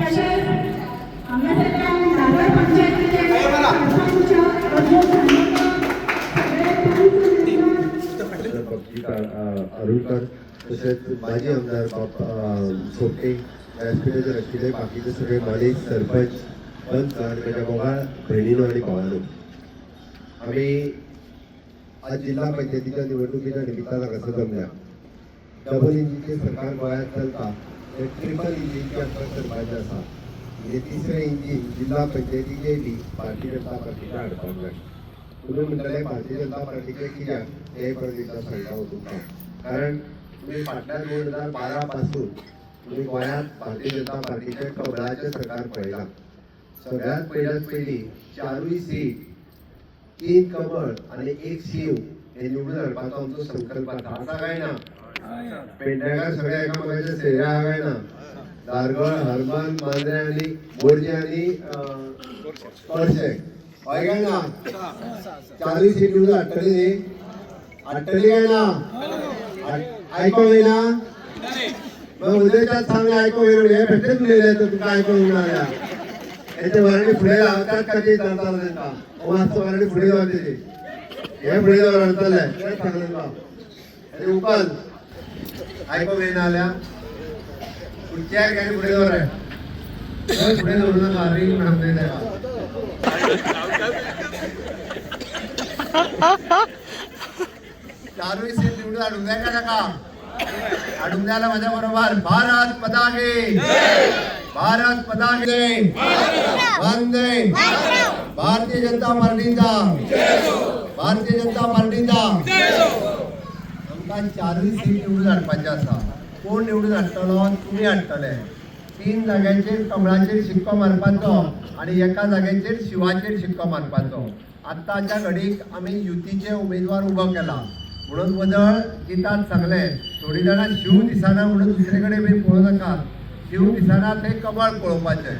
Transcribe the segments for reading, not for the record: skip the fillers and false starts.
तशेंच हांगासरल्यान धारगळ पंचायतीचे सरपंच अर्जून खांडेकर, सगळे पंच मेंबर, भक्ती अरुणकर, तशेंच माजी आमदार बाब सोपटे, व्यासपीठाचेर आशिल्ले बाकीचे सगळे मानेस्त, सरपंच, पंच आनी म्हज्या मोगाळ भयणीनो आनी भावानो, आमी आज जिल्हा पंचायतीच्या निवडणुकीच्या निमित्तान हांगासर जमल्या. डबल इंजिनचें सरकार गोंयांत चलता, तें ट्रिपल इंजिनचें आमकां करपाचें आसा. म्हणजे तिसरें इंजीन जिल्हा पंचायतीचें बी भारतीय जनता पार्टीचें हाडपाक जाय. तुमी म्हणटले, भारतीय जनता पार्टीचें कित्याक? तें परत एकदां सांगता हांव तुमकां. कारण तुमी फाटल्या 2012 पासून तुमी गोंयांत भारतीय जनता पार्टीचें कमळाचें सरकार पळयलां. सगळ्यांत पयल्यात पयलीं चारूय सीट, तीन कमळ आनी एक शींव हे निवडून हाडपाचो आमचो संकल्प आसा. आसा काय ना? पेडण्याकार सगळे एकामेकाचे सेरे आहा काय ना? धारगळ, हरमल, मांद्रे आनी मोरजे आनी तोरशे, हय काय ना? चारूय सीट निवडून हाडटली न्ही? हाडटली काय ना? आयकोंक येना? मग उलयतात, सांग. आयकोंक येना? हे बेश्टेच उलयले तर तुमकां आयकोंक येना जाल्यार हेचे वराणी फुडें लावतात खातीर चलता तांकां. मातसो वराणी फुडें दवर तेजी. हे फुडें दवर चल्ले, तेच सांगलें तुका. आनी उकल, आयकोंक येना जाल्यार चेअर घे, फुडें दवर. थंय फुडें दवरूं नाका, रिंग म्हणून ताका. चारूय सीट निवडून हाडूंक जाय काय नाका? हाडूंक जाय जाल्यार म्हज्या बरोबर भारत पताके, भारत पताके. वंदे भारतीय जनता पार्टीचा, भारतीय जनता पार्टीचा. आमकां चारूय सीट निवडून हाडपाचे आसा. कोण निवडून हाडटलो? तुमी हाडटले. तीन जाग्यांचेर कमळाचेर शिक्को मारपाचो आनी एका जाग्याचेर शिवाचेर शिक्को मारपाचो. आत्ताच्या घडीक आमी युतीचे उमेदवार उबो केला म्हणून वदळ गितान सांगलें, थोडीं जाणां शिव दिसना म्हणून दुसरे कडेन बी पळोवं नाकात. शिव दिसना थंय कमळ पळोवपाचें,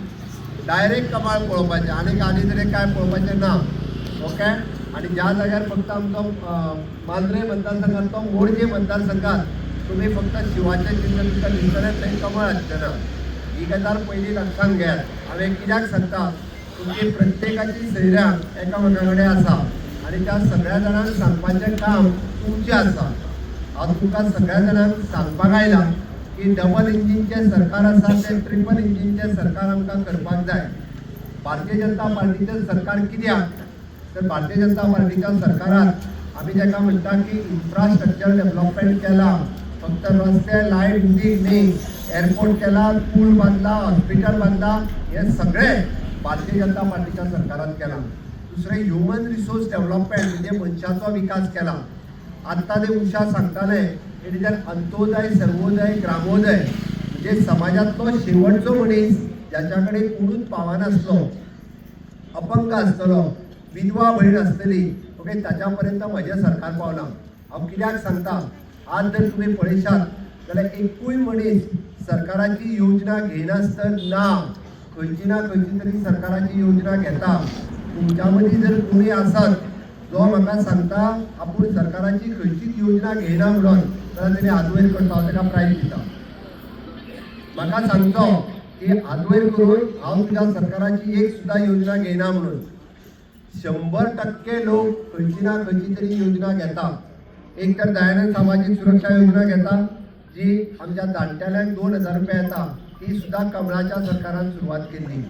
डायरेक्ट कमळ पळोवपाचें आनी आनी तरी काय पळोवपाचें ना. ओके. आणि ज्या जाग्यार फक्त आमचो मांद्रे मतदारसंघात, तो मोरजे मतदारसंघात तुमी फक्त शिवाचें चिन्न तुमकां दिसतलें, थंय कमळ आसचें ना. ही गजाल पयलीं लक्षांत घेयात. हांवें कित्याक सांगता, तुमची प्रत्येकाची सैऱ्यां एकामेका कडेन आसा आनी त्या सगळ्या जाणांक सांगपाचें काम तुमचें आसा. हांव तुमकां सगळ्या जाणांक सांगपाक आयला की डबल इंजिनचें सरकार आसा, तें ट्रिपल इंजिनचें सरकार आमकां करपाक जाय. भारतीय जनता पार्टीचें सरकार कित्याक? तर भारतीय जनता पार्टीच्या सरकारात आमी ताका म्हणटा की इन्फ्रास्ट्रक्चर डेव्हलपमेंट केला. फक्त रस्ते, लायट, उदीक न्ही, एअरपोर्ट केला, पूल बांदला, हॉस्पिटल बांदला, हे सगळें भारतीय जनता पार्टीच्या सरकारान केलां. दुसरें, ह्युमन रिसोर्स डेव्हलपमेंट, म्हणजे मनशाचो विकास केला. आत्तां ते उषा सांगताले, it is an Antyodaya, Sarvodaya, ग्रामोदय. म्हणजे समाजांतलो शेवटचो मनीस, ज्याच्या कडेन कोणूच पावनासलो, अपंग आसतलो, विधवा भयण आसतली, ओके, ताच्या पर्यंत म्हजें सरकार पावलां. हांव कित्याक सांगता, आज जर तुमी पळयशात जाल्यार एकूय मनीस सरकाराची योजना घेयनासतना ना. खंयची ना खंयची तरी सरकाराची योजना घेता. तुमच्या मदीं जर कोणी आसत जो म्हाका सांगता आपूण सरकाराची खंयचीच योजना घेयना म्हणून, जाल्यार तेणी हात वयर करता, हांव ताका प्रायज दिता. म्हाका सांगचो की हात वयर करून, हांव तुज्या सरकाराची एक सुद्दां योजना घेयना म्हणून. 100% लोक खंयची ना खंयची तरी योजना घेता. एक तर दयानंद सामाजीक सुरक्षा योजना घेता, जी आमच्या जाणटेल्यांक 2000 रुपया येता, ती सुद्दां कमळाच्या सरकारान सुरवात केल्ली.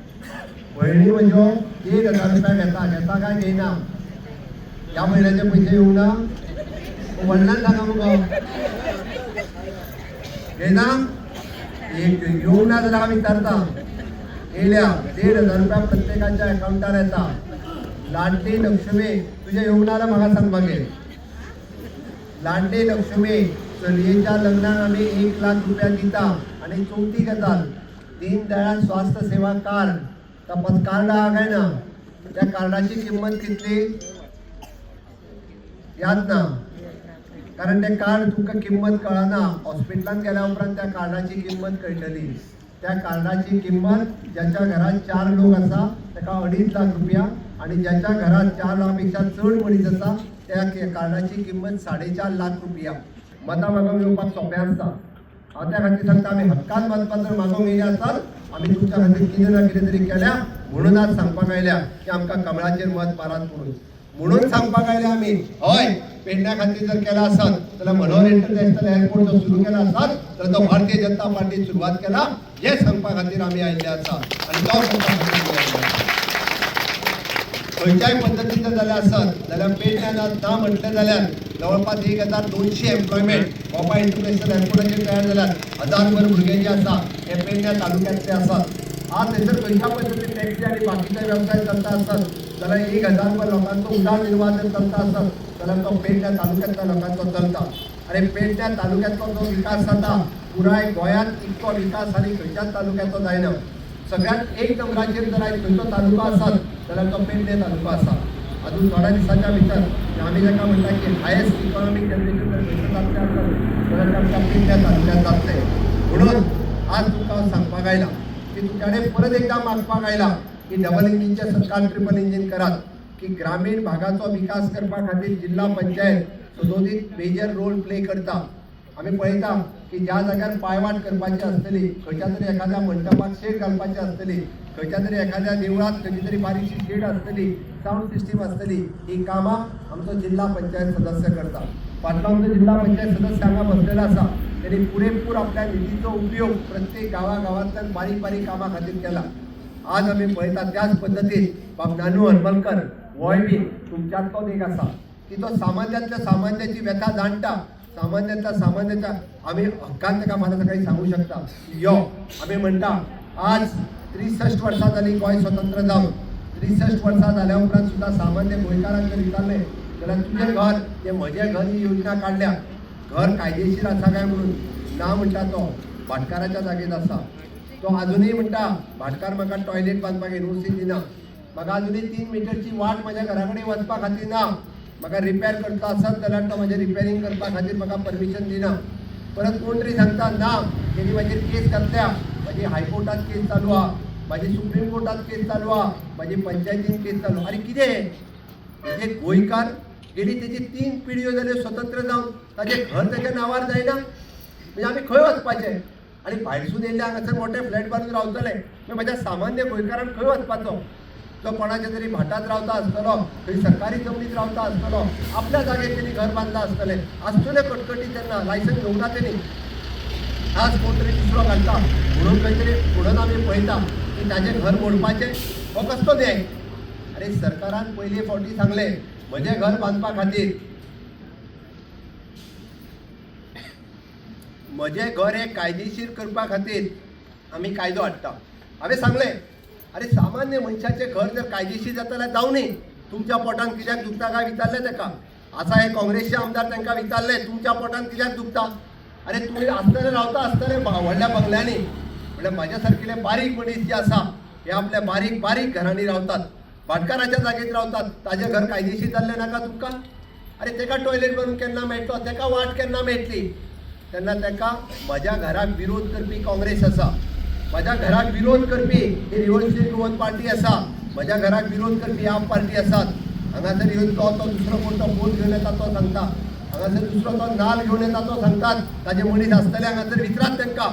भयणी म्हज्यो 1500 रुपया घेता. घेता काय घेयना? ह्या म्हयन्याचे पयशे येवंक ना? व्हडल्यान सांगा मुगो. घेयना? एक येवंक ना जाल्यार हांव विचारता. येयल्या. 1500 रुपया प्रत्येकाच्या अकाउंटार येता. लाडली लक्ष्मी तुजें येवंक ना जाल्यार म्हाका सांग मागीर. लाडली लक्ष्मी, चलयेच्या लग्नाक आमी 1 लाख रुपया दिता. आनी चवथी गजाल, दीनदयाळ स्वास्थ्य सेवा कार्ड. तपास कार्ड आहा काय ना? त्या कार्डाची किंमत कितली याद ना, कारण ते कार्ड तुमकां किंमत कळना. हॉस्पिटलांत गेल्या उपरांत त्या कार्डाची किंमत कळटली. त्या कार्डाची किंमत, ज्याच्या घरात चार लोक आसा ताका 2.5 लाख रुपया आणि ज्याच्या घरात 4 लाखापेक्षा चड मनीस आसा त्या कार्डाची किंमत 4.5 लाख रुपया. मतां मागोवंक येवपाक सोंपें आसता. हांव त्या खातीर सांगता, आमी हक्कान मतां जर मागोवंक येयले आसत आमी तुमच्या खातीर कितें ना कितें तरी केल्या म्हणून आज सांगपाक आयल्या की आमकां कमळाचेर मत मारात म्हणून. म्हणून सांगपाक आयल्या आमी, हय, पेडण्या खातीर जर केला आसत जाल्यार मनोहर इंटरनॅशनल एअरपोर्ट जो सुरू केला आसत तर तो भारतीय जनता पार्टी सुरवात केला हें सांगपा खातीर आमी आयिल्ले आसा आनी तो सांगपा खातीर आमी आयिल्ले आसा. खंयच्याय पद्दतीन जर जाल्यार आसत जाल्यार पेडण्यान आज ना म्हटलें जाल्यार जवळपास 1200 एम्प्लॉयमेंट मोपा इंटरनॅशनल एअरपोर्टाचेर तयार जाल्यात. हजारभर भुरगे जे आसा हे पेडण्या तालुक्यांतले आसात. आज थंयसर खंयच्या पद्दतीन टॅक्सी आनी बाकीचे वेवसाय चलता आसत जाल्यार 1000 लोकांचो उदरनिर्वाह जर चलता आसत जाल्यार तो पेडण्या तालुक्यांतल्या लोकांचो चलता. आनी पेडण्या तालुक्यांतलो जो विकास जाता पुराय गोंयांत इतको विकास आनी खंयच्याच तालुक्याचो जायना. सगळ्यात एक नंबराचेर जर आयज खंयचो तालुको आसत जाल्यार तो पेडणे तालुको आसा. अजून थोड्या दिसाच्या भितर आमी ताका म्हणटा की हायेस्ट इकॉनॉमीक जनरेशन जर खंयचो जातलें आसत जाल्यार ते आमच्या पेडण्या तालुक्यांत जातलें. म्हणून आज तुमकां हांव सांगपाक आयला की तुमच्या कडेन परत एकदां मागपाक आयला की डबल इंजिनचें सरकार ट्रिपल इंजीन करात, की ग्रामीण भागाचो विकास करपा खातीर जिल्हा पंचायत सदोदीत मेजर रोल प्ले करता. आमी पळयता की ज्या जाग्यार पायवाट करपाची आसतली, खंयच्या तरी एखाद्या मंटपाक शेड घालपाची आसतली, खंयच्या तरी एखाद्या देवळात खंयची तरी बारीकशी शेड आसतली, सावंड सिस्टीम आसतली, ही कामां आमचो जिल्हा पंचायत सदस्य करता. फाटलो आमचो जिल्हा पंचायत सदस्य हांगा बसलेलो आसा, तेणी पुरेपूर आपल्या निधीचो उपयोग प्रत्येक गांवागांवांतल्यान बारीक बारीक कामां खातीर केला. आज आमी पळयता त्याच पद्दतीन बाब नानू हरमलकर होय बी तुमच्यांतलोच एक आसा की तो सामान्यांतल्या सामान्याची व्यथा जाणटा. सामान्यांतल्या सामान्याच्या आमी हक्कान ताका फाल्यां सकाळी सांगू शकता यो. आमी म्हणटा आज 63 वर्सां जालीं गोंय स्वतंत्र जावन. 63 वर्सां जाल्या उपरांत सुद्दां सामान्य गोंयकारांक जर विचारलें जाल्यार तुजें घर हें म्हजें घर ही योजना काडल्या, घर कायदेशीर आसा काय म्हणून, ना म्हणटा तो भाटकाराच्या जागेत आसा. तो अजुनूय म्हणटा भाटकार म्हाका टॉयलेट बांदपाक एनओसी दिना, म्हाका अजुनूय 3 मिटरची वाट म्हज्या घरा कडेन वचपा खातीर ना, म्हाका रिपेर करता आसत जाल्यार तो म्हजें रिपेरींग करपा खातीर म्हाका परमिशन दिना. परत कोण तरी सांगता ना तेणी म्हाजेर केस घातल्या, म्हाजी हायकोर्टात केस चालू आहा, म्हाजी सुप्रीम कोर्टात केस चालू आहा, म्हाजी पंचायतीन केस चालू. आरे कितें म्हणजे गोंयकार गेली तेजी 3 पिढयो जाल्यो स्वतंत्र जावन ताजें घर ताच्या नांवार जायना, म्हणजे आमी खंय वचपाचें? आनी भायरसून येयल्ले हांगासर मोठे फ्लॅट बांदून रावतले, मागीर म्हाज्या सामान्य गोंयकारान खंय वचपाचो? जो कोणाच्या तरी भाटांत रावता आसतलो, खंय सरकारी जमनीत रावता आसतलो, आपल्या जागेर तेणी घर बांदलां आसतलें, आसतले कटकटी तेन्ना लायसन्स घेवंक ना तेणी, आज कोण तरी दुसरो घालता म्हणून खंय तरी म्हणून आमी पळयता की ताजें घर मोडपाचें हो कसलो न्याय? अरे सरकारान पयले फावटी सांगलें म्हजें घर बांदपा खातीर म्हजें घर हें कायदेशीर करपा खातीर आमी कायदो हाडटा. हांवें सांगलें अरे सामान्य मनशाचें घर जर कायदेशीर जाता जाल्यार जावं न्ही, तुमच्या पोटान कित्याक दुखता काय विचारलें ताका. आसा हे काँग्रेसचे आमदार तांकां विचारलें तुमच्या पोटान कित्याक दुखता? अरे तुमी आसतले रावता आसतले व्हडल्या बंगल्यांनी, म्हणल्यार म्हाज्या सारकिले बारीक मनीस जे आसा हे आपल्या बारीक बारीक घरांनी रावतात, भाटकाराच्या जागेत रावतात, ताजें घर कायदेशीर जाल्लें नाका तुमकां? अरे ताका टॉयलेट बांदून केन्ना मेळटलो, ताका वाट केन्ना मेळटली? तेन्ना ताका म्हज्या घराक विरोध करपी काँग्रेस आसा, म्हज्या घराक विरोध करपी ही रिव्होल्युशनरी गोवन पार्टी आसा, म्हज्या घराक विरोध करपी आप पार्टी आसात. हांगासर येवन तो तो दुसरो कोण तो बोट घेवन येता तो सांगता, हांगासर दुसरो तो नाल घेवन येता तो सांगतात, ताजे मनीस आसतले हांगासर विचारात तांकां,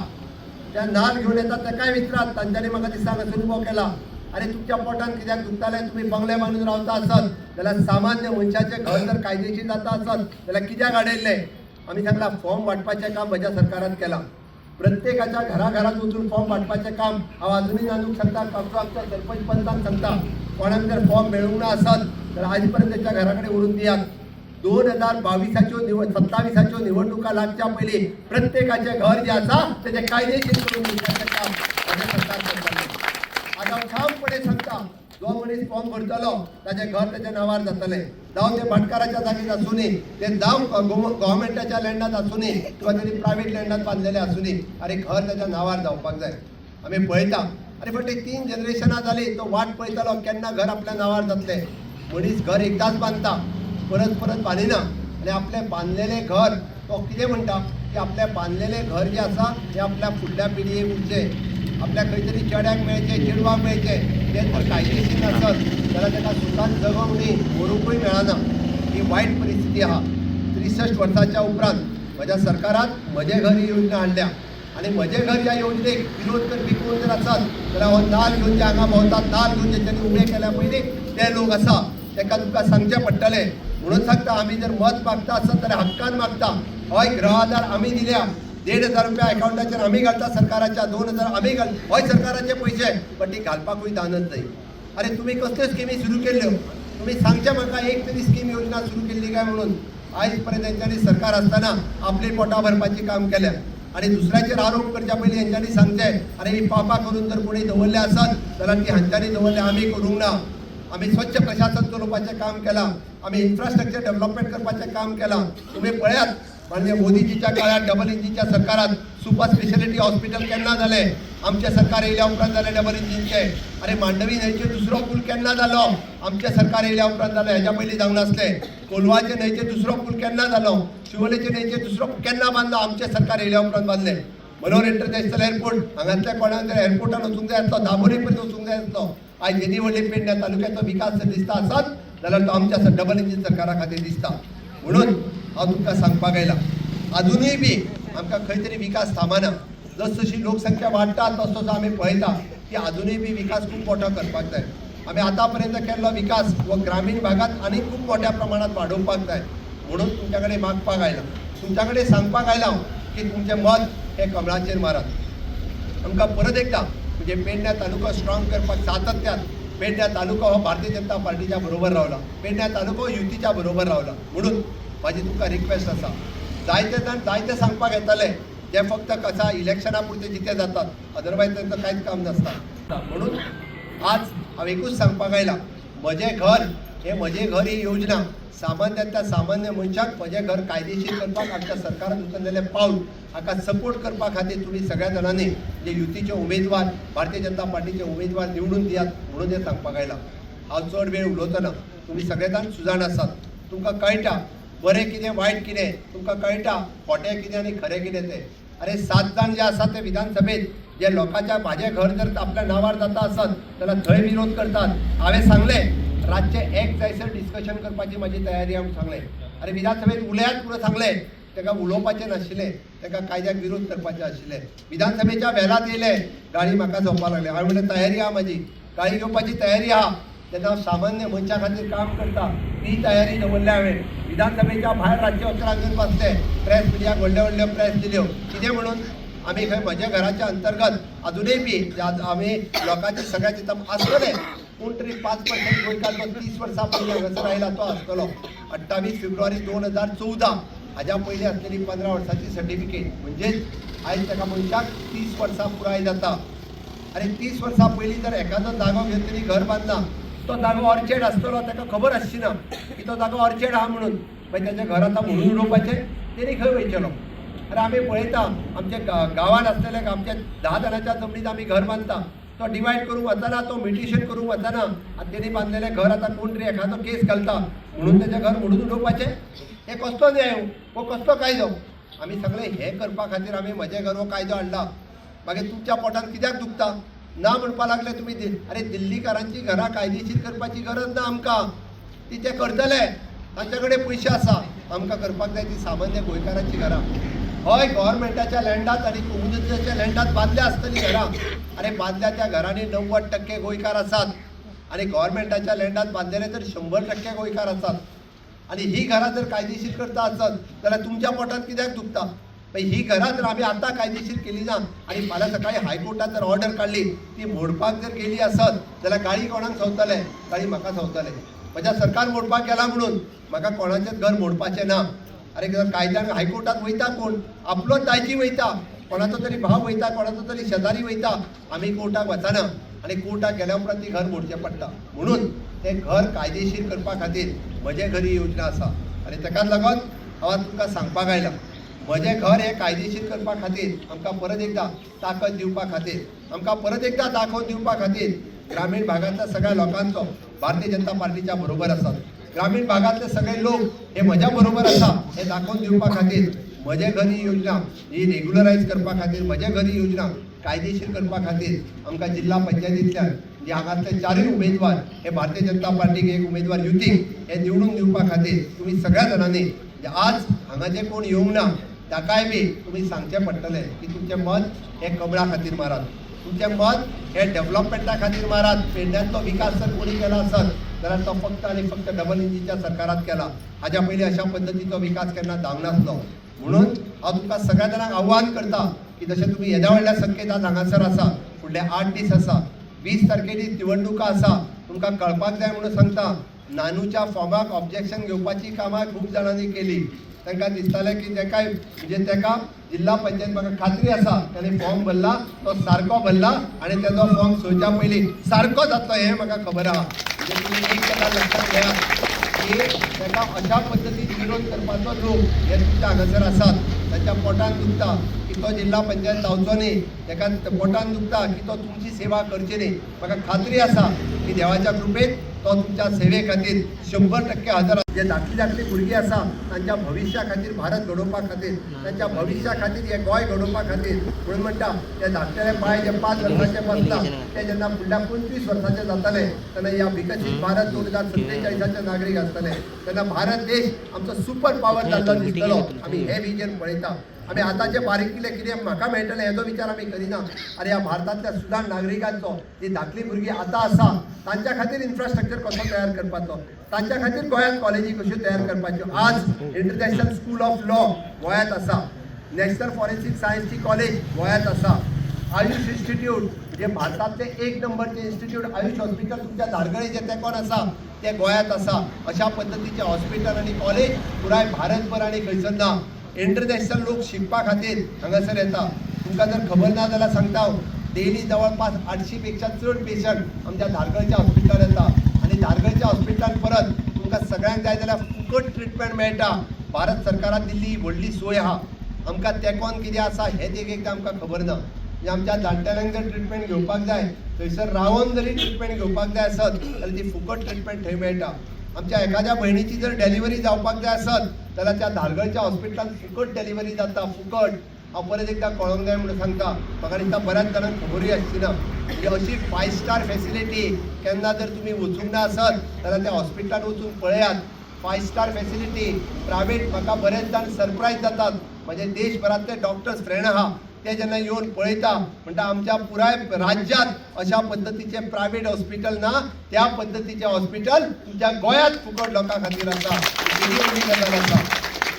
त्या नाल घेवन येता ताकाय विचारात, तांच्यांनी म्हाका दिसता हांगासर उबो केला. अरे तुमच्या पोटान कित्याक दुखतालें? तुमी बंगले बांदून रावता आसत जाल्यार सामान्य मनशाचें घर जर कायदेशीर जाता आसत जाल्यार कित्याक आडयल्लें? आमी सांगला फॉर्म वांटपाचें काम म्हज्या सरकारान केलां, प्रत्येकाच्या घराघरात वचून फॉर्म वांटपाचें काम हांव अजुनूय नांदूंक शकता. आमच्या सरपंच पंचांक सांगता कोणाक जर फॉर्म मेळूंक ना आसत जाल्यार आज पर्यंत त्याच्या घरा कडेन व्हरून दियात. 2022 27 निवडणुका लागच्या पयलीं प्रत्येकाचें घर जें आसा तेजें कायदेशीर करून दिवपाचें काम म्हजें सरकार करतलें. आतां हांव ठामपणे सांगता जो मनीस फॉर्म भरतलो ताजें घर ताच्या नांवार जातलें, जावं तें भाटकाराच्या जागेत आसूं न्ही, तें जावं गव्हर्मेंटाच्या लँडात आसूं न्ही, किंवा तेणी प्रायवेट लँडात बांदलेलें आसूं न्ही, अरे घर ताच्या नांवार जावपाक जाय. आमी पळयता अरे फटी 3 जनरेशनां जाली तो वाट पळयतालो केन्ना घर आपल्या नांवार जातलें. मनीस घर एकदांच बांदता, परत परत बांदिना. आनी आपलें बांदलेलें घर तो कितें म्हणटा की आपलें बांदलेलें घर जें आसा तें आपल्या फुडल्या पिळगेक उरचें, आपल्या खंय तरी चेड्याक मेळचें, चेडवाक मेळचें. तें जर कायदेशीर नासत जाल्यार ताका सुखान जगोंक न्ही मरूंकूय मेळना. ही वायट परिस्थिती आहा. 63 वर्साच्या उपरांत म्हज्या सरकारान म्हजें घर ही योजना हाडल्या आनी आनी म्हजें घर ह्या योजनेक विरोध करपी कोण जर आसात जाल्यार हो नाल घेवन जे हांगा भोंवतात, नाल घेवन जेच्यांनी उबे केल्या पयलीं ते लोक आसा, तांकां तुमकां सांगचें पडटलें. म्हणून सांगता, आमी जर मत मागता आसत जाल्यार हक्कान मागता. हय, गृह आधार आमी दिल्या, 1500 रुपया अकावंटाचेर आमी घालता सरकाराच्या, 2000 आमी घाल, हय सरकाराचे पयशे, पण ती घालपाकूय दानत न्हय. अरे तुमी कसल्यो स्किमी सुरू केल्ल्यो? तुमी सांगचें म्हाका, एक तरी स्कीम योजना सुरू केल्ली काय म्हणून. आयज पर्यंत तेंच्यांनी सरकार आसतना आपली पोटां भरपाची काम केल्या आनी दुसऱ्याचेर आरोप करच्या पयलीं हेंच्यांनी सांगचें, अरे ही पापां करून जर कोणी दवरले आसत जाल्यार ती हांच्यांनी दवरले, आमी करूंक ना. आमी स्वच्छ प्रशासन चलोवपाचें काम केलां, आमी इन्फ्रास्ट्रक्चर डेव्हलपमेंट करपाचें काम केलां. तुमी पळयात, माननीय मोदीजीच्या काळात डबल इंजिनच्या सरकारात सुपर स्पेशालिटी हॉस्पिटल केन्ना जालें? आमचें सरकार येयल्या उपरांत जालें डबल इंजिनचें. अरे मांडवी न्हंयचेर दुसरो पूल केन्ना जालो? आमचें सरकार येयल्या उपरांत जालें, हेज्या पयलीं जावंक नासलें. कोलवाचे न्हंयचेर दुसरो पूल केन्ना जालो? शिवोलेचे न्हंयचेर दुसरो केन्ना बांदलो? आमचें सरकार येयल्या उपरांत बांदलें. मनोहर इंटरनॅशनल एअरपोर्ट, हांगांतल्या कोणाक जर एअरपोर्टान वचूंक जाय आसलो, दाबोली पर्यंत वचूंक जाय आसलो, आयज येदी व्हडली पेडण्या तालुक्याचो विकास जर दिसता आसत जाल्यार तो आमच्या डबल इंजीन सरकारा खातीर दिसता. म्हणून हांव तुमकां सांगपाक आयला, अजुनूय बी आमकां खंय तरी विकास थांबना. जस जशी लोकसंख्या वाडटा तसो तसो आमी पळयता की अजुनूय बी विकास खूब मोठो करपाक जाय. आमी आतां पर्यंत केल्लो विकास हो ग्रामीण भागात आनी खूब मोठ्या प्रमाणात वाडोवपाक जाय. म्हणून तुमच्या कडेन मागपाक आयला, तुमच्या कडेन सांगपाक आयला हांव की तुमचें मत हें कमळाचेर मारात. आमकां परत एकदां म्हणजे पेडण्या तालुको स्ट्रॉंग करपाक सातत्यान पेडण्या तालुको हो भारतीय जनता पार्टीच्या बरोबर रावला, पेडण्या तालुको युतीच्या बरोबर रावला. म्हणून म्हाजी तुमकां रिक्वेस्ट आसा, जायते जाण जायते सांगपाक येताले, जे फक्त कसा इलेक्शना पुरते जिते जातात, अदरवायज तांकां कांयच काम नासता. म्हणून आज हांव एकूच सांगपाक आयला, म्हजें घर हे म्हजें घर ही योजना सामान्यांतल्या सामान्य मनशाक म्हजें घर कायदेशीर करपाक आमच्या सरकारान उचललेलें पावल, हाका सपोर्ट करपा खातीर तुमी सगळ्या जाणांनी जे युतीचे उमेदवार, भारतीय जनता पार्टीचे उमेदवार निवडून दियात म्हणून हें सांगपाक आयलां. हांव चड वेळ उलोवचो ना. तुमी सगळे जाण सुजाण आसात, तुमकां कळटा बरें कितें, वायट कितें, तुमकां कळटा खोटें कितें आनी खरें कितें तें. अरे 7 जाण जे आसात ते विधानसभेत जे लोकांच्या म्हाजें घर जर आपल्या नांवार जाता आसत जाल्यार थंय विरोध करतात. हांवें सांगलें, रातचें 1 जायसर डिस्कशन करपाची म्हाजी तयारी हांवें सांगलें. आनी विधानसभेत उलयात म्हणून सांगलें, ताका उलोवपाचें नाशिल्लें, ताका कायद्याक विरोध करपाचें आशिल्लें. विधानसभेच्या वेलात येयले, गाळी म्हाका जावपाक लागले. हांवें म्हणलें, तयारी आहा म्हाजी, गाळी घेवपाची तयारी आहा. तेन्ना हांव सामान्य मनशा खातीर काम करता ती तयारी दवरल्या हांवें. विधानसभेच्या भायर रातचे 11 येवन बसले, प्रेस मिडियाक व्हडल्यो व्हडल्यो प्रेस दिल्यो. कितें म्हणून? आमी खंय म्हज्या घराच्या अंतर्गत अजुनूय बी आमी लोकांचे सगळ्या चिंतप आसतलें. कोण तरी 5% गोंयकार जो 30 वर्सां पयलीं हांगासर आयला तो आसतलो. 28 फेब्रुवारी 2014 हाज्या पयलीं आसलेली 15 वर्सांची सर्टिफिकेट, म्हणजेच आयज ताका मनशाक 30 वर्सां पुराय जाता. आनी 30 वर्सां पयलीं जर एखादो जागो घेवन तेणी घर बांदला, तो जागो ऑर्चेड आसतलो, ताका खबर आसची ना की तो जागो ऑर्चेड आहा म्हणून, मागीर ताचें घर आतां म्हणून उडोवपाचें, तेणी खंय वयचेलो? आनी आमी पळयता, आमच्या गांवांत आसलेले आमच्या 10 जाणांच्या जमनीत आमी घर बांदता, तो डिवायड करूंक वचना, तो म्युटेशन करूंक वचना, आनी तेणी बांदलेलें घर आतां कोण तरी एखादो केस घालता म्हणून तेजें घर मोडून उडोवपाचें, हें कसलो न्याय हो कसलो कायदो? आमी सगळें हें करपा खातीर आमी म्हजें घर हो कायदो हाडला. मागीर तुमच्या पोटान कित्याक दुखता? ना म्हणपा लागले तुमी. अरे दिल्लीकारांची घरां कायदेशीर करपाची गरज ना आमकां, ती ते करतले, तांचे कडेन पयशे आसा. आमकां करपाक जाय ती सामान्य गोंयकारांची घरां. हय, गव्हर्मेंटाच्या लँडात आनी कोमुनिदादच्या लँडात बांदल्या आसतलीं घरां. अरे बांदल्या त्या घरांनी 90% गोंयकार आसात आनी गव्हर्मेंटाच्या लँडात बांदलेले तर 100% गोंयकार आसात. आनी ही घरां जर कायदेशीर करता आसत जाल्यार तुमच्या पोटांत कित्याक दुखता? मागीर ही घरां जर आमी आतां कायदेशीर केली ना आनी फाल्यां सकाळी हायकोर्टात जर ऑर्डर काडली, ती मोडपाक जर गेली आसत जाल्यार गाळी कोणाक संवतले? गाळी म्हाका संवतले. म्हज्या सरकार मोडपाक गेला म्हणून. म्हाका कोणाचेंच घर मोडपाचें ना. अरे जर कायद्यान हायकोर्टात वयता कोण? आपलोच दायजी वयता, कोणाचो तरी भाव वयता, कोणाचो तरी शेजारी वयता. आमी कोर्टाक वचना आनी कोर्टाक गेल्या उपरांत ती घर मोडचें पडटा. म्हणून तें घर कायदेशीर करपा खातीर म्हजें घर ही योजना आसा. आनी ताकाच लागून हांव आज तुमकां सांगपाक आयलां, म्हजें घर हें कायदेशीर करपा खातीर आमकां परत एकदां ताकद दिवपा खातीर, आमकां परत एकदां दाखोवन दिवपा खातीर ग्रामीण भागांतल्या सगळ्या लोकांचो भारतीय जनता पार्टीच्या बरोबर आसात, ग्रामीण भागांतले सगळे लोक हे म्हज्या बरोबर आसा हे दाखोवन दिवपा खातीर म्हजें घर ही योजना ही रेग्युलरायज करपा खातीर, म्हजें घर ही योजना कायदेशीर करपा खातीर आमकां जिल्हा पंचायतींतल्यान जे हांगांतले 4 उमेदवार हे भारतीय जनता पार्टीक, एक उमेदवार युतीक हे निवडून दिवपा खातीर तुमी सगळ्या जाणांनी, आज हांगा जे कोण येवंक ना ताकाय बी तुमी सांगचें पडटलें की तुमचें मत हें कमळा खातीर मारात, तुमचें मत हें डेव्हलपमेंटा खातीर मारात. पेडण्यांतलो विकास जर कोणी केला आसत जाल्यार तो फक्त आनी फक्त डबल इंजिनच्या सरकारात केला. हाज्या पयलीं अशा पद्दतीचो विकास केन्ना जावंक नासलो. म्हणून हांव तुमकां सगळ्या जाणांक आव्हान करता की जशें तुमी येद्या व्हडल्या संख्येत आज हांगासर आसा, फुडले 8 दीस आसा, 20 तारखेची निवडणुका आसा, तुमकां कळपाक जाय म्हणून सांगता. नानूच्या फॉर्माक ऑब्जेक्शन घेवपाची कामां खूब जाणांनी केली. तांकां दिसतालें की तेकाय म्हणजे तेका जिल्हा पंचायत, म्हाका खात्री आसा ताणें फॉर्म भरला तो सारको भरला आनी तेजो फॉर्म सोयच्या पयलीं सारको जातलो हें म्हाका खबर आहा. म्हणजे तुमी एक गजाल लक्षात घेयात की ताका अशा पद्दतीन विरोध करपाचो लोक हे तुमच्या हांगासर आसात. तांच्या पोटान दुखता की तो जिल्हा पंचायत जावचो न्ही, ताका पोटान दुखता की तो तुमची सेवा करची न्ही. म्हाका खात्री आसा की देवाच्या कृपेन तो तुमच्या सेवे खातीर 100% हजर. जे धाकली धाकली भुरगीं आसा तांच्या भविश्या खातीर, भारत घडोवपा खातीर, तांच्या भविश्या खातीर, हे गोंय घडोवपा खातीर. म्हणून म्हणटा, ते धाकटेले पांय जे 5 वर्सांचे बसता ते जेन्ना फुडल्या 25 वर्साचे जातले तेन्ना ह्या विकसीत भारत 2047चे नागरीक आसतले. तेन्ना भारत देश आमचो सुपर पावर जाल्लो दिसतलो. आमी हे विजन पळयता. आमी आतांचे बारीक कितें म्हाका मेळटलें हेजो विचार आमी करिना. आनी ह्या भारतांतल्या सुदार नागरिकांचो, जी धाकली भुरगीं आतां आसा तांच्या खातीर इन्फ्रास्ट्रक्चर कसो तयार करपाचो, तांच्या खातीर गोंयांत कॉलेजी कश्यो तयार करपाच्यो. आज इंटरनॅशनल स्कूल ऑफ लॉ गोंयांत आसा, नॅशनल फॉरेन्सीक सायन्सची कॉलेज गोंयांत आसा, आयुष इन्स्टिट्यूट जे भारतांतले 1 नंबरचे इन्स्टिट्यूट आयुष हॉस्पिटल तुमच्या धारगळेचे तेंकोन आसा ते गोंयांत आसा. अशा पद्दतीचे हॉस्पिटल आनी कॉलेज पुराय भारतभर आनी खंयसर ना. इंटरनॅशनल लोक शिकपा खातीर हांगासर येता. तुमकां जर खबर ना जाल्यार सांगता हांव, डेली जवळपास 800 पेक्षा चड पेशंट आमच्या धारगळच्या हॉस्पिटलान येता. आनी धारगळच्या हॉस्पिटलान परत तुमकां सगळ्यांक जाय जाल्यार फुकट ट्रिटमेंट मेळटा. भारत सरकारान दिल्ली ही व्हडली सोय आहा. आमकां तेंकोन कितें आसा हें एक एकदां आमकां खबर ना. म्हणजे आमच्या जाणटेल्यांक जर ट्रिटमेंट घेवपाक जाय, थंयसर रावन जरी ट्रिटमेंट घेवपाक जाय आसत जाल्यार ती फुकट ट्रिटमेंट थंय मेळटा. आमच्या एखाद्या भयणीची जर डिलिव्हरी जावपाक जाय आसत जाल्यार त्या धारगळच्या हॉस्पिटलान फुकट डिलिव्हरी जाता, फुकट. हांव परत एकदां कळोंक जाय म्हणून सांगता, म्हाका दिसता बऱ्याच जाणांक खबरूय आसची ना. म्हणजे अशी 5 स्टार फॅसिलिटी केन्ना जर तुमी वचूंक ना आसत जाल्यार त्या हॉस्पिटलान वचून पळयात. 5 स्टार फॅसिलिटी प्रायवेट. म्हाका बरेच जाण सरप्रायज जातात. म्हजे देशभरांतले डॉक्टर्स फ्रेंड आहा, ते जेन्ना येवन पळयता म्हणटा आमच्या पुराय राज्यांत अशा पद्दतीचे प्रायवेट हॉस्पिटल ना, त्या पद्दतीचे हॉस्पिटल तुमच्या गोंयांत फुकट लोकां खातीर आसा. ही व्हडली गजाल आसा.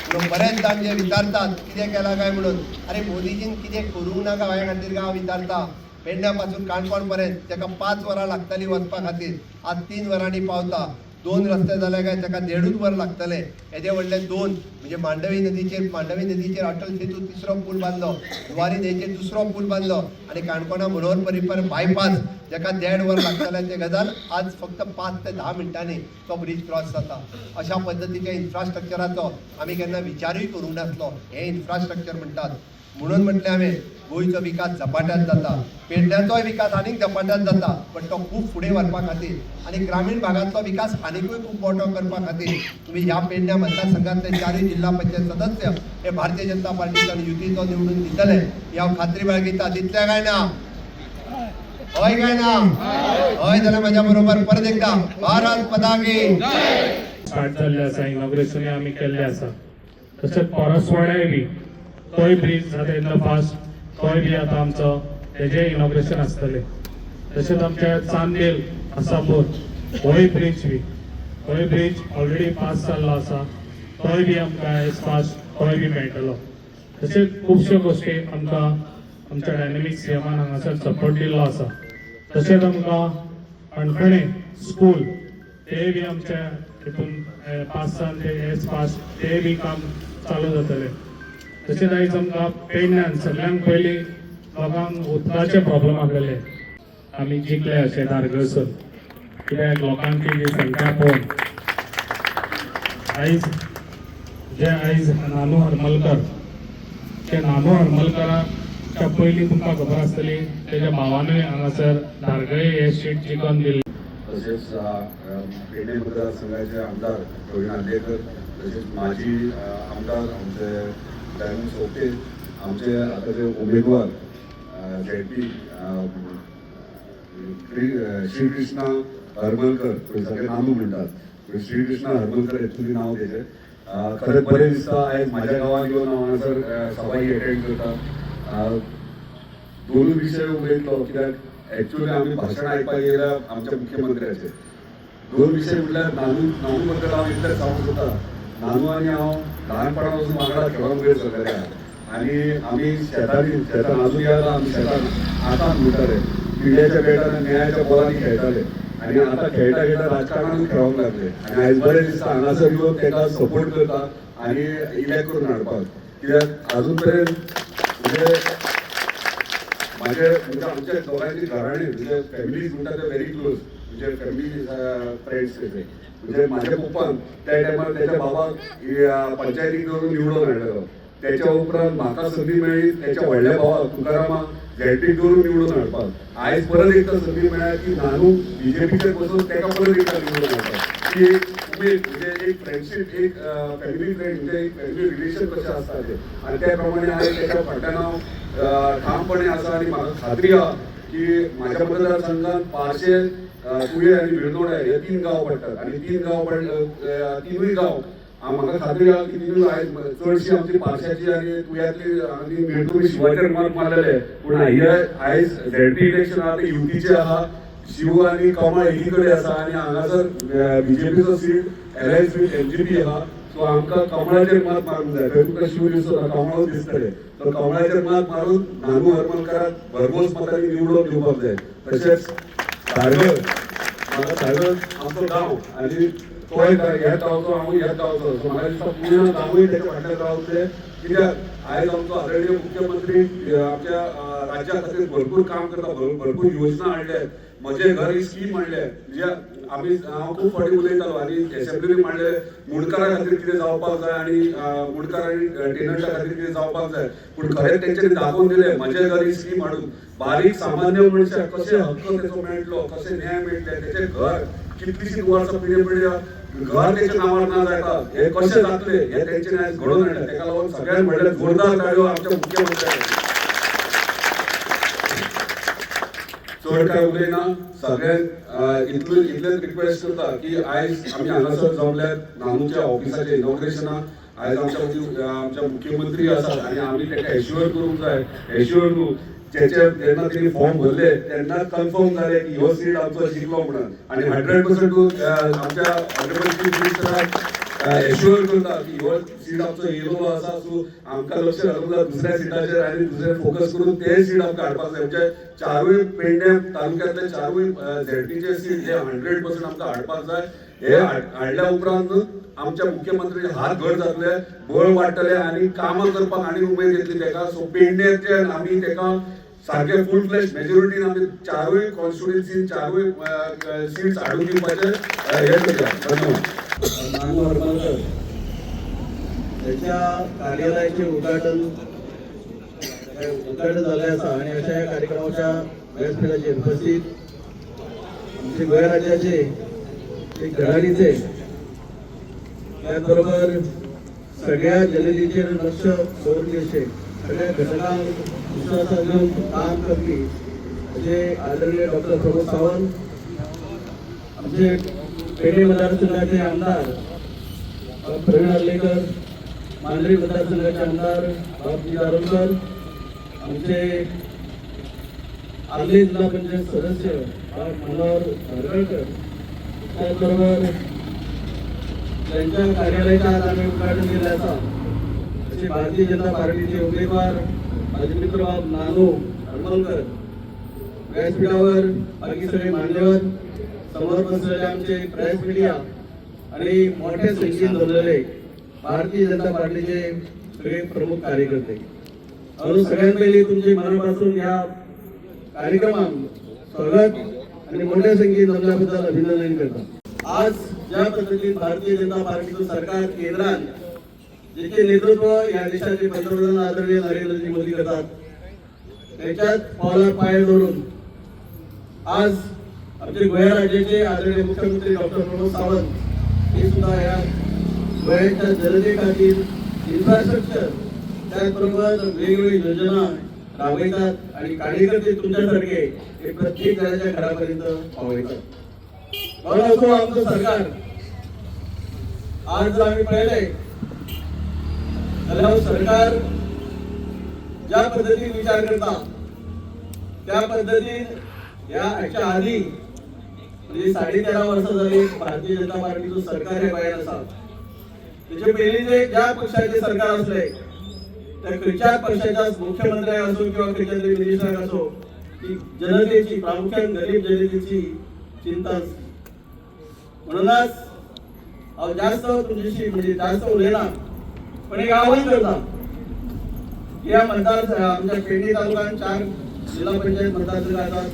म्हणून बरेच जाण जे विचारतात कितें केलां काय म्हणून, अरे मोदीजीन कितें करूंक ना गोंया खातीर काय हांव विचारता. पेडण्या पासून काणकोण पर्यंत ताका 5 वरां लागतालीं वचपा खातीर, आज 3 वरांनी पावता. 2 रस्ते जाले काय ताका 1.5 वर लागतले. येदे व्हडले 2 म्हणजे मांडवी नदीचेर अटल सेतू तिसरो पूल बांदलो, जुवारी न्हंयचेर दुसरो पूल बांदलो आनी काणकोणा मनोहर पर्रीकर बायपास जाका 1.5 वर लागताले ते गजाल आज फक्त 5 ते 10 मिनटांनी तो ब्रीज क्रॉस जाता. अशा पद्दतीच्या इन्फ्रास्ट्रक्चराचो आमी केन्ना विचारूय करूंक नासलो. हें इन्फ्रास्ट्रक्चर म्हणटात. म्हणून म्हटलें हांवें, गोंयचो विकास झपाट्यान जाता, पेडण्याचोय विकास आनीक झपाट्यान जाता, पण तो खूब फुडें व्हरपा खातीर आनी ग्रामीण भागांतलो विकास आनिकूय खूब मोठो करपा खातीर तुमी ह्या पेडण्या मतदारसंघातले 4 जिल्हा पंचायत सदस्य हे भारतीय जनता पार्टीचो आनी युतीचो निवडून दितले ही हांव खात्री बाळगिता. दितले काय ना? हय काय ना? हय जाल्यार म्हाज्या बरोबर परत एकदा भारत पदागे. स्टार्ट जाल्ले आसा, इनॉग्रेशनूय आमी केल्लें आसा. तशेंच परसवाड्याय बी तोय ब्रीज आतां इन the fast, तोय बी आतां आमचो तेजें इनॉग्रेशन आसतलें. तशेंच आमच्या चांदेल आसापूर होय ब्रीज बी, होय ब्रीज ऑलरेडी पास जाल्लो आसा, तोय बी आमकां एज फास्ट तोय बी मेळटलो. तशेंच खुबश्यो गोश्टी आमकां आमच्या डायनेमीक सीएमान हांगासर सपोर्ट दिल्लो आसा. तशेंच आमकां हणखणे स्कूल ते बी आमच्या हितून पास जावन ते एज फास्ट ते बी काम चालू जातलें. तशेंच आयज आमकां पेडण्यान सगळ्यांत पयलीं लोकांक उदकाचे प्रॉब्लम आसलेले. आमी जिखले अशें धारगळसून, कित्याक लोकांची जी संख्या पळोवन आयज जे आयज नानू हरमलकर, ते नानू हरमलकराच्या पयलीं तुमकां खबर आसतली, तेज्या भावानूय हांगासर धारगळे हे सीट जिखोन दिल्ली. तसेच पेडणे मतदारसंघाचे आमदार प्रवीण आर्लेकर, तसेच माजी आमदार आमचे दयानंद सोपटे, आमचे आताचे उमेदवार झेडपी श्रीकृष्णा हरमलकर, सगळे नानू म्हणतात, श्रीकृष्णा हरमलकर एक्चुअली नाव त्याचे. खरेंच बरें दिसता आयज म्हाज्या गांवांत येवन हांव हांगासर सभा ही अटेंड करता. दोनूय विशय उलयतलो, कित्याक एक्चुअली आमी भाशण आयकपाक येयल्या आमच्या मुख्यमंत्र्याचे. दोन विशय म्हटल्यार नानू, नानू बद्दल हांव इतलें सांगूंक सोदता. नानू आनी हांव ल्हानपणा पासून वांगडा खेळोंक वयर सरलेले आहा आनी आमी शेतांनी, शेतान आजून याद आहा, आमी शेतान आतां म्हणटाले पिड्याच्या बेटान मेळाच्या बॉलांनी खेळटाले आनी आतां खेळटा खेळटा राजकारणानूय खेळोंक लागले. आनी आयज बरें दिसता हांगासर येवन ताका सपोर्ट करता आनी इलेक्ट करून हाडपाक, कित्याक आजून पर्यंत म्हणजे माझे म्हणजे आमच्या दोगांयची घराणी म्हणजे फॅमिलीज म्हणटा ते व्हेरी क्लोज, म्हणजे फॅमिली फ्रेंड्स कशे. म्हणजे माझ्या पप्पान त्या टायमार त्याच्या बाबाक पंचायतीक दवरून निवडून हाडलेलो. त्याच्या उपरांत म्हाका संदी मेळ्ळी त्याच्या व्हडल्या भावाक तुकारामाक झेडपीक दवरून निवडून हाडपाक. आयज परत एकदां संदी मेळ्ळ्या की नानू बीजेपीचेर बसून ताका परत एकदां निवडून हाडपाक. ही एक उमेद, म्हणजे एक फ्रेंडशीप, एक फॅमिली फ्रेंड, म्हणजे एक फॅमिली रिलेशन कशें आसता तें. आनी त्या प्रमाणे आयज त्याच्या फाटल्यान हांव ठामपणे आसा आनी म्हाका खात्री आहा की म्हाज्या मतदारसंघात पार्शे, तुये आनी विरनोडे हे तीन गांव पडटात आनी तीन गांव पड तिनूय गांव म्हाका खात्री आहा की तिनूय आयज चडशी आमची पार्शाची आनी तुयांतली आनी मिरतुरी शिवाचेर मत मारलेले. पूण हे आयज झेडपी इलेक्शन आहा ते युतीचे आहा. शिव आनी कमळ एकी कडेन आसा आनी हांगासर बीजेपीचो seat alliance with MGP आहा. सो आमकां कमळाचेर मत मारूंक जाय. थंय तुमकां शिव दिसता, कमळूच दिसतले. सो कमळाचेर मत मारून नानू हरमलकाराक भरघोस मतांनी निवडून दिवपाक जाय. तशेंच धारगळ, म्हाका धारगळ आमचो गांव आनी तोय ह्या गांवचो, हांव ह्या गांवचो. सो म्हाका दिसता पूर्ण गांवूय तेच्या फाटल्यान रावतले, कित्याक आयज आमचो आदरणीय मुख्यमंत्री आमच्या राज्या खातीर भरपूर काम करता, भरपूर योजना हाडल्यात. म्हजें घर ही स्कीम हाडल्या. म्हणजे आमी, हांव खूब फावटी उलयतालो आनी एसेंब्लीन मांडले मुंडकारा खातीर कितें जावपाक जाय आनी मुंडकार आनी टेनंटा खातीर कितें जावपाक जाय. पूण खरेंच तेंच्यांनी दाखोवन दिलें म्हजें घर ही स्कीम हाडून बारीक सामान्य मनशाक कशें हक्क तेचो मेळटलो, कशें न्याय मेळटले, तेचें घर कितलीशीं वर्सां पिढी पिढी घर तेच्या नांवार ना जाता हे कशें जातलें हें तेंच्यांनी आयज घडोवन हाडलें. तेका लागून सगळ्यात व्हडले जोरदार ताळयो आमच्या मुख्यमंत्र्याक. चड काय उलयना. सगळ्यांक इतलो इतलेच रिक्वेस्ट करता की आयज आमी हांगासर जमल्यात नानूच्या ऑफिसाच्या इनॉग्रेशनाक. आयज आमच्या आमच्या मुख्यमंत्री आसात आनी आमी ताका एश्युअर करूंक जाय. एश्युअर न्हू, जेचे जेन्ना तेणी फॉर्म भरले तेन्ना कन्फर्म जालें की हो सीट आमचो जिखलो म्हणून. आनी 100% आमच्या ऑनरेबल चीफ मिनिस्टराक एश्युअर करता की हो सीट आमचो येयलेलो आसा. सो आमकां लक्ष घालूंक जाय दुसऱ्या सिटाचेर आनी दुसरे फोकस करून ते सीट आमकां हाडपाक जाय. म्हणजे चारूय पेडणे तालुक्यांतले चारूय झेडपीचे सीट हे 100% आमकां हाडपाक जाय. हे हाडल्या उपरांत आमच्या मुख्यमंत्री हात घट जातले, बळ वाडटले आनी कामां करपाक आनी उमेद येतली तेका. सो पेडण्याचे आमी तेका सारके फूल फ्लॅश मेजॉरिटीन आमी चारूय कॉन्स्टिट्युएन्सीन चारूय सीट्स हाडून दिवपाचे हे करता. धन्यवाद. नानू हरमलकर त्यांच्या कार्यालयाचे उद्घाटन उद्घाटन झाले आसा आणि अशा या कार्यक्रमाच्या व्यासपीठाचेर उपस्थित आमचे गोंय राज्याचे एक धडाडीचे, त्याचबरोबर सगळ्या जनतेचेर लक्ष दवरपी, अशे सगळ्या घटकांक विश्वासात घेवन काम करपी असे आदरणीय डॉक्टर प्रमोद सावंत, आमचे पेडणे मतदारसंघाचे आमदार प्रवीण आर्लेकर, मांद्री मतदारसंघाचे आमदार बाबजी दारोलकर, आमचे आर्ले जिल्हा पंचायत सदस्य बाब मनोहर धारगळकर, त्याचबरोबर त्यांच्या कार्यालयाच्या आज आम्ही उद्घाटन केलं आसा असे भारतीय जनता पार्टीचे उमेदवार माझे मित्र बाब नानू हरमलकर, व्यासपीठावर बाकी सगळे मान्यवर, समोर बसलेले आमचे प्रेस मीडिया आणि मोठ्या संख्येन जमलेले भारतीय जनता पार्टीचे सगळे प्रमुख कार्यकर्ते, म्हणून सगळ्यात पहिले तुमचे मनापासून या कार्यक्रमात स्वागत आणि मोठ्या संख्येत जमल्याबद्दल अभिनंदन करता. आज ज्या पद्धतीने भारतीय जनता पार्टीचं सरकार केंद्रात, ज्याचे नेतृत्व या देशाचे पंतप्रधान आदरणीय नरेंद्रजी मोदी करतात, त्याच्यात पावलात पाय धरून आज आमचे गोंय राज्याचे आदरणीय मुख्यमंत्री डॉक्टर प्रमोद सावंत हे सुद्धा या गोंयाच्या जनते खातीर इन्फ्रास्ट्रक्चर, त्याचबरोबर वेगवेगळी योजना राबयतात आणि कार्यकर्ते तुमच्यासारखे हे प्रत्येक घराच्या घरापर्यंत पावयतात. म्हणून असो आमचं सरकार आज जर आम्ही पळयलंय जाल्यार सरकार ज्या पद्दतीन विचार करता त्या पद्दतीन ह्या हाच्या आदी म्हणजे 13.5 वर्सां जाली भारतीय जनता पार्टीचो सरकार हे गोंयांत आसा. तेचे पयलीं जे ज्या पक्षाचे सरकार आसले त्या खंयच्याच पक्षाच्या मुख्यमंत्र्याक असो किंवा खंयच्या तरी मिनिस्टराक असो ती जनतेची, प्रामुख्यान गरीब जनतेची चिंता आसली. म्हणूनच हांव जास्त तुमच्याशी म्हणजे जास्त उलयना, पण एक आव्हान करता की ह्या मतदार आमच्या पेडणे तालुक्यात 4 जिल्हा पंचायत मतदारसंघ आसात.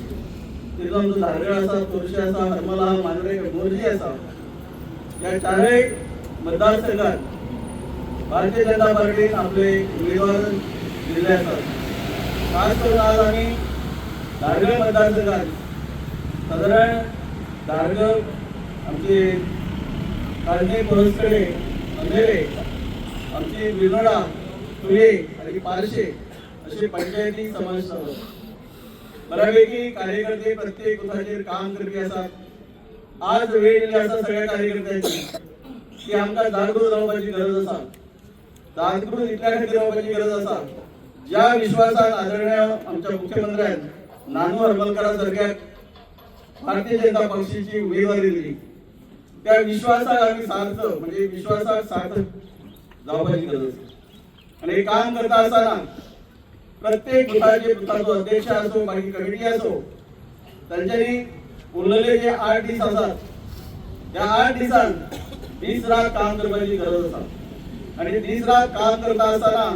तितून आमचो धारगळ आसा, तोरशे आसा, हरमल आहा, मांद्रे, मोरजी आसा. या चारय मतदारसंघात भारतीय जनता पार्टीन आपले उमेदवार दिल्ले आसात. खास करून आज आमी धारगळ मतदारसंघात सादारण धारगळ आमची काळजी पळसकडे, अंधेरे, आमची विनोडा, तुये आणि पारशे असे पंचायती समावेश जालो. बऱ्यापैकी कार्यकर्ते प्रत्येक बुथाचेर काम करपी आसात. आज वेळ येयल्ली आसा सगळ्या कार्यकर्त्यांची की आमकां जागृत रावपाची गरज आसा. जागृत इतल्या खातीर रावपाची गरज आसा, ज्या विश्वासान आदरणीय आमच्या मुख्यमंत्र्यान नानू हरमलकरा सारख्या भारतीय जनता पक्षाची उमेदवारी दिली, त्या विश्वासाक आमी सार्थ म्हणजे विश्वासाक सार्थ जावपाची गरज आसा. आणि हे काम करता आसतना प्रत्येक बुथाचे, बुथाचो अध्यक्ष असो, बाकी कमिटी असो, तांच्यांनी उरलेले जे 8 दीस आसात त्या 8 दिसान दीस रात काम करपाची गरज आसा. आणि दीस रात काम करता आसतना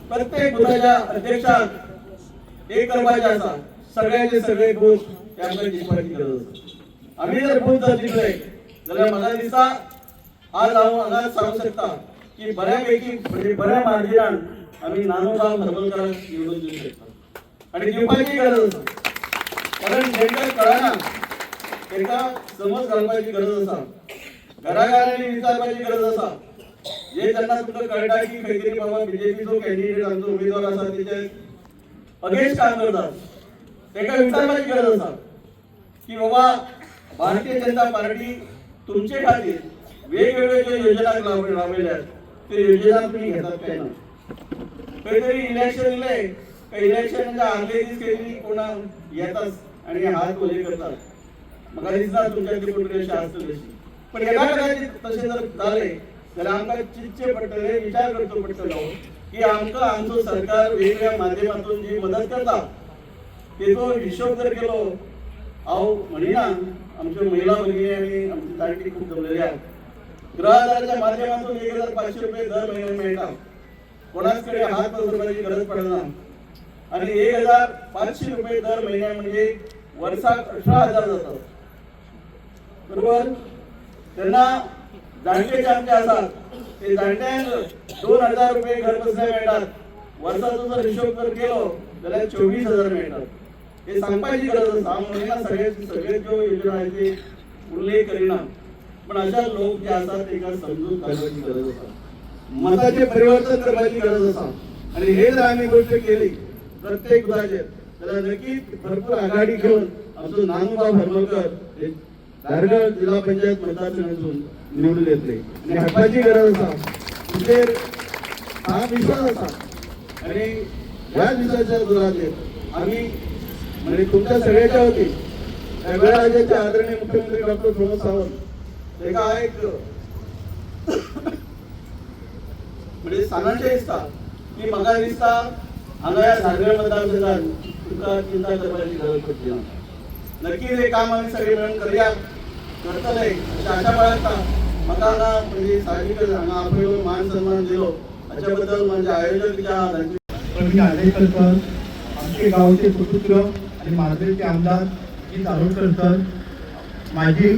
प्रत्येक बुथाच्या अध्यक्षाक एक करपाचें आसा, सगळ्याचे सगळे बूथ हे आमकां जिखपाची गरज आसा. आमी जर बूथ जर जिखले जाल्यार म्हाका दिसता आज हांव हांगा सांगूंक शकता की बऱ्यापैकी म्हणजे बऱ्या मार्जिनान आमी नानूबाब हरमलकराक निवडून दिवंक शकता आणि दिवपाची गरज आसा. कारण जेंका कळना तांकां समज घालपाची गरज आसा, घराघरांनी विचारपाची गरज आसा. जे जेन्ना तुमकां कळटा की खंय तरी बाबा बीजेपीचो कॅन्डिडेट आमचो उमेदवार आसा, तेचे अगेन्स्ट काम करतात, तांकां विचारपाची गरज आसा की बाबा भारतीय जनता पार्टी तुमचे खातीर वेगवेगळ्यो ज्यो योजना राबयल्यात त्यो योजना तुमी घेतात काय ना. खंय तरी इलेक्शन येयलें काय इलेक्शनाच्या आदले दीस खंय तरी कोणा येतात आणि हात ओले करतात. म्हाका दिसना तुमच्यातली कोण तरी अशें आसतलें तशी, पण येदा कदाचित तशें जर जालें जाल्यार आमकां चिंतचें पडटलें, विचार करचो पडटलो की आमकां आमचो सरकार वेगवेगळ्या माध्यमातून जी मदत करता तेचो हिशोब जर केलो, हांव म्हणिना आमच्यो महिला भगिनी आनी आमची जाणटी खूब जमलेली आहात. गृहआधाराच्या माध्यमातून 1500 रुपये दर महिन्याक मेळटा, कोणाच कडेन हात पसरपाची गरज पडना. आणि 1500 रुपये दर महिन्या म्हणजे वर्साक 18,000 जातात, बरोबर? त्यांना जाणटे जे आमचे आसात ते जाणट्यांक 2000 रुपये घर बसल्या मेळटात. वर्साचो जर हिशोब जर केलो जाल्यार 24,000 मेळटात. हे सांगपाची गरज आसा. हांव म्हणिना सगळे सगळे ज्यो योजना आहात ते उल्लेख करिना, पण अशा लोक जे आसात तांकां समजून घालपाची गरज आसा, मताचे परिवर्तन करपाची गरज आसा. आणि हे जर आमी गोष्ट केली प्रत्येक बुथाचेर जाल्यार नक्कीच भरपूर आघाडी घेवन आमचो नानूबाब हरमलकर हे धारगळ जिल्हा पंचायत मतदारसंघातून निवडून येतले आणि हाडपाची गरज आसा. तुमचेर हा विश्वास आसा आणि ह्या दिवसाच्या जोराचेर आमी म्हणजे तुमच्या सगळ्याच्या वतीन ह्या राज्याचे आदरणीय मुख्यमंत्री डॉक्टर प्रमोद सावंत ताका एक म्हणजे सांगचें दिसता की म्हाका दिसता हांगा ह्या धारगळ मतदारसंघात तुमकां चिंता करपाची गरज पडची ना. नक्कीच हे काम आमी सगळे मेळून करया, करतले अशी आशा बाळगता. म्हाका हांगा म्हणजे साहजिकच हांगा आपयलो, मान सन्मान दिलो, हाच्या बद्दल म्हणजे आयोजक जे आहा तांचे प्रवीण आर्लेकर सर, आमचे गावचे सुपुत्र आणि मांद्रेचे आमदार श्री चारोडकर सर, माजी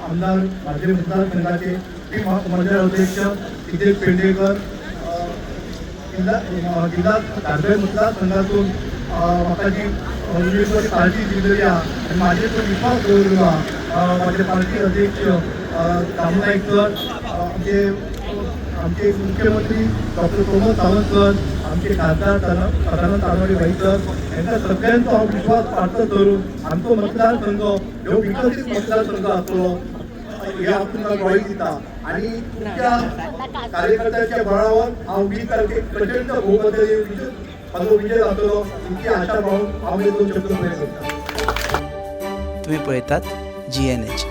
आमदार मांद्रे मतदारसंघाचे श्री मंडळ अध्यक्ष सिद्धेश पेंडेकर, जिल्हा जिल्हा धारगळ मतदारसंघातून म्हाका जी उमेदवारी पार्टी दिलेली आहा आणि माझेर जो विश्वास दवरलो आहा, म्हाजे पार्टी अध्यक्ष दामू नाईक सर, आमचे आमचे मुख्यमंत्री डॉक्टर प्रमोद सावंत सर, आमचे खासदार सदानंद तानवडे भाई सर, यांचा सगळ्यांचो हांव विश्वास पात्र धरून आमचो मतदारसंघ ह्यो विकसीत मतदारसंघ आसतलो. हे हांव तुमकां ग्वाही दिता आनी तुमच्या कार्यकर्त्यांच्या बळावर हांव 20 तारखेक प्रचंड भोवमताने म्हाजो विजय जातलो इतकी आशा बाळगून हांव हे दोन शब्द पुरे करता. तुम्ही पळयतात जीएनएच.